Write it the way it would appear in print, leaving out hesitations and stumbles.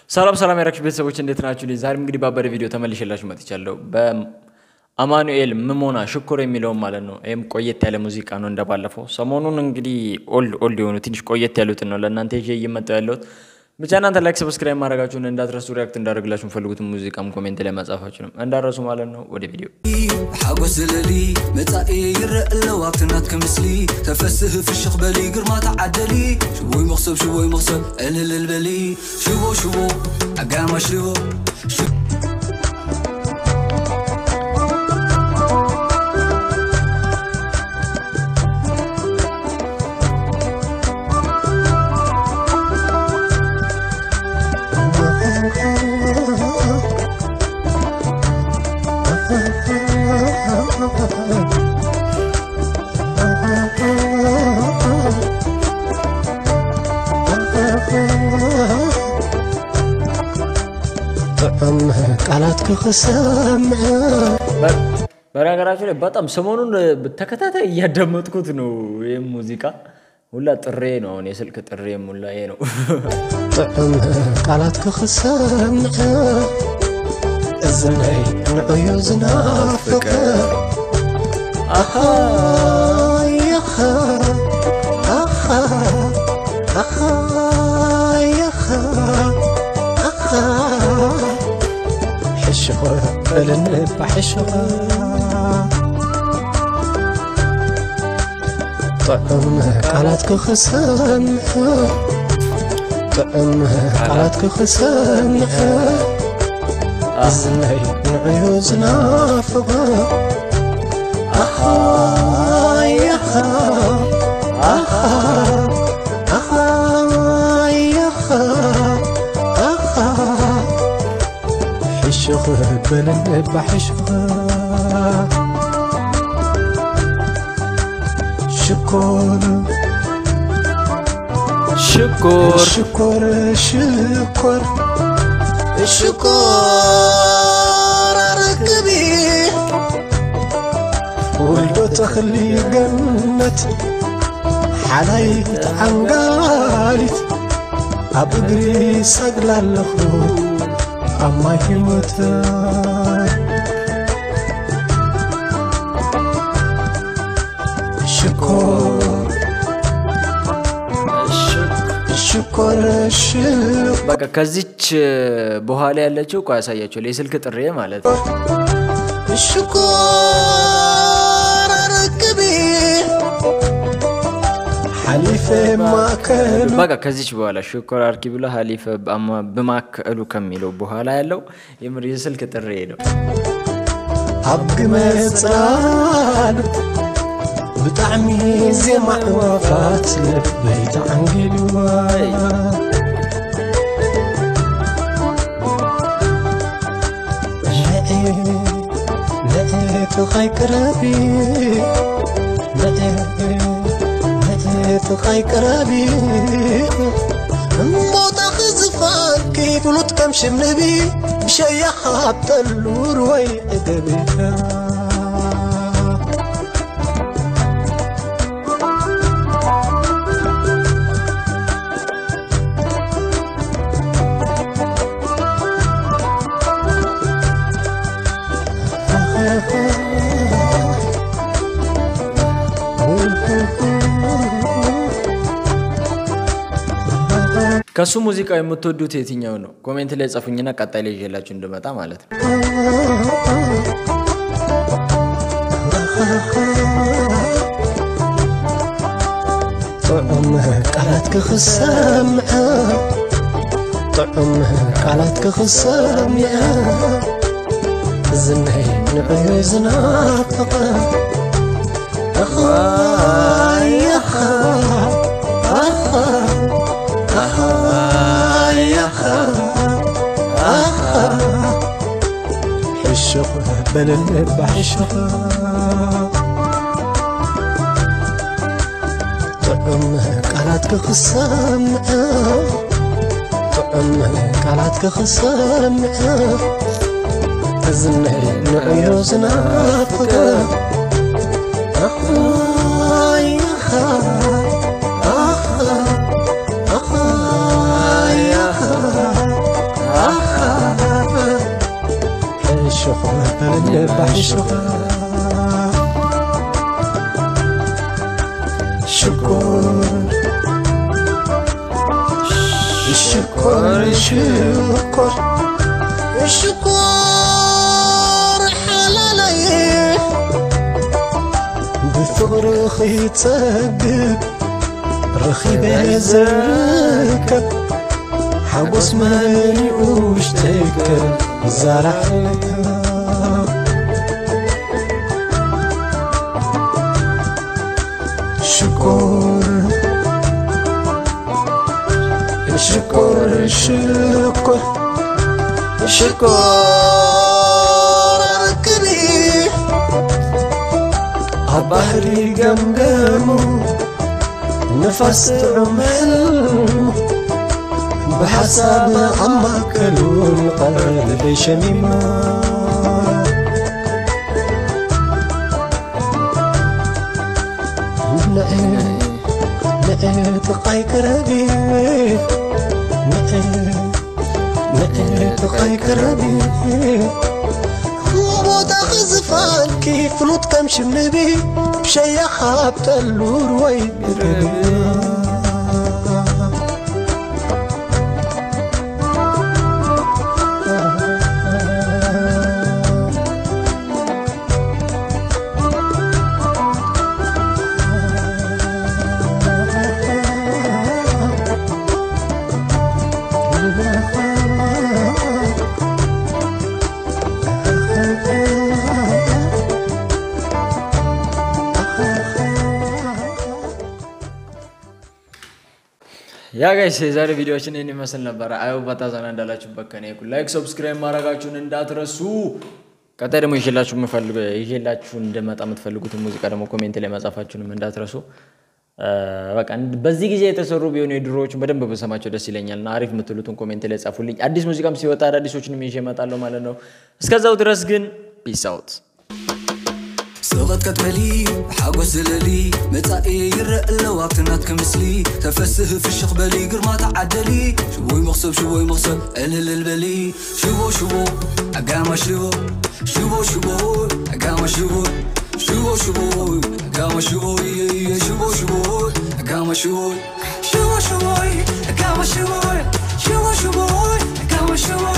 ሰላም ሰላም ያራችሁ ቤተሰቦች እንዴት ናችሁ? ዛሬም እንግዲህ ባበደ ቪዲዮ ተመልሼላችሁ መጥቻለሁ። በአማኑኤል ምሞና ሽኩር የሚለውን ማለት ነው። ይሄም ቆየት ያለ ሙዚቃ ነው እንደባለፈው። ሰሞኑን እንግዲህ old old የሆኑ ትንሽ ቆየት ያሉትን ነው ለእናንተ ይዤ እየመጣሁ ያለሁት። ብቻ እናንተ like subscribe ማድረጋችሁን እንዳትረሱ፣ react እንዳደርግላችሁ የምፈልጉትን ሙዚቃም comment ላይ መጻፋችሁንም እንዳትረሱ ማለት ነው። ወደ ቪዲዮ ሓጎስ ዘለሊ መጻኢ ይረአ ኣለዋ ኣብቲ ናትከ ምስሊ ተፈስህ ፍሽኽ በሊ ግርማ ተዓደሊ ሽቦይ መኽሰብ ሽቦይ መኽሰብ ዕልልል በሊ ሽቦ ሽቦ ኣጋማ ሽቦ። ጥዑም ቃላት ክኽሰምዕ። በነገራችሁ ላይ በጣም ሰሞኑን ተከታታይ እያዳመጥኩት ነው። ይህም ሙዚቃ ሁላ ጥሬ ነው። አሁን የስልክ ጥሬ ሙላ ይሄ ነው። ጥዑም ቃላት ክኽሰምዕ እዝነይ ንዕዩ ዝናፍቕ ኣኻ የኸ ኣኻ ኣኻ የኸ ኣኻ ሕሽኸ በለኒ ባሕሽኸ ጥዑም ቃላት ክኽሰምዕ ጥዑም ቃላት ክኽሰምዕ እዝነይ ንዕዩ ዝናፍቕ ኣኻ የኸ ኣኻ ኣኻ የኸ ኣኻ ሕሽኽ በለኒ ባሕሽኸ ሽኮር ሽኩር ሽኮር ሽኮር ሽኮር ኣርክቢ ወልዶ ተኽሊ ገነት ሓላይት ዓንጋሊት ኣብ እግሪ ሰግላ ኣለኹ ኣብ ማይ ህይወት ሽኮር ሽኮር ሽኮር በቃ ከዚች በኋላ ያለችው ቆይ ያሳያችኋል። የስልክ ጥሬ ማለት ነው። ሽኮር ኣርክቢ ሓሊፈ ማእከሉ በቃ ከዚች በኋላ ሽኮር አርኪ ብሎ ሀሊፈ በማከሉ ከሚለው በኋላ ያለው የምር የስልክ ጥሬ ነው። ኣብ ግመ ጽላል ብጣዕሚ ዜማ ዕዋፋት ልበይ ተዓንጊልዋ ንዕ ትኻይ ቅረቢ ንዕ ትኻይ ቅረቢ እምቦታ ክዝፋን ከይብሉት ከም ሽምንቢ ብሸያኻ ጠሉር ወይ ዕገቢ። ከሱ ሙዚቃ የምትወዱት የትኛው ነው? ኮሜንት ላይ ጻፉኝና ቀጣይ ላይ ይዤላችሁ እንድመጣ ማለት ነው። ጥዑም ቃላት ክኽሰምዕ ጥዑም ቃላት ክኽሰምዕ እዝነይ ንዕዩ ዝናፍቕ ኣኻ የኸ ኣኻ ኣኻ የኸ ኣኻ ሕሽኽ በለኒ ባሕሽኽ ጥዑም ቃላት ክኽሰምዕ ጥዑም ቃላት ክኽሰምዕ እዝነይ ንዕዩ ዝናፍቕ ኣኻ የኸ ኣኻ ኣኻ የኸ ባሕሽኻ ሽኮር ሽኮር ሽኮር ሽኮር ሓላለይ بفغر خيتصدق رخيبه زركب حبس مالي وشتكر زرعتها شكر شكر شكر شكر ركبي عبحري قمقمو نفس عمل بحسب عمك القلب شميمة نقاي كربي نقاي كربي زفان كيف نطقم شمنبي بشيخ بتلور وي Yeah guys የዛሬ ቪዲዮችን ይህን ይመስል ነበር። I hope በጣም ዘና እንዳላችሁበት ከኔ እኩል like subscribe ማድረጋችሁን እንዳትረሱ። ቀጣይ ደግሞ ይዤላችሁ እንደመጣ የምትፈልጉትን ሙዚቃ ደግሞ comment ላይ መጻፋችሁንም እንዳትረሱ። በቃ በዚህ ጊዜ የተሰሩ ቢሆኑ የድሮዎችን በደንብ ብሰማቸው ደስ ይለኛልና አሪፍ የምትሉትን comment ላይ ጻፉልኝ። አዲስ ሙዚቃም ሲወጣ አዳዲሶችንም ይዤ እመጣለሁ ማለት ነው። እስከዛው ድረስ ግን peace out። صغت كتبلي حاجوز زللي متعي يرق لو كمسلي تفسه في الشقبلي قرما تعدلي شوي مغصب شوي مغصب الهل البلي شوو شوو عقامة شوو شوو شوو عقامة شوو شوو شوو عقامة شوو شوو شوو عقامة شوو شوو شوو عقامة شوو شوو شوو عقامة شوو.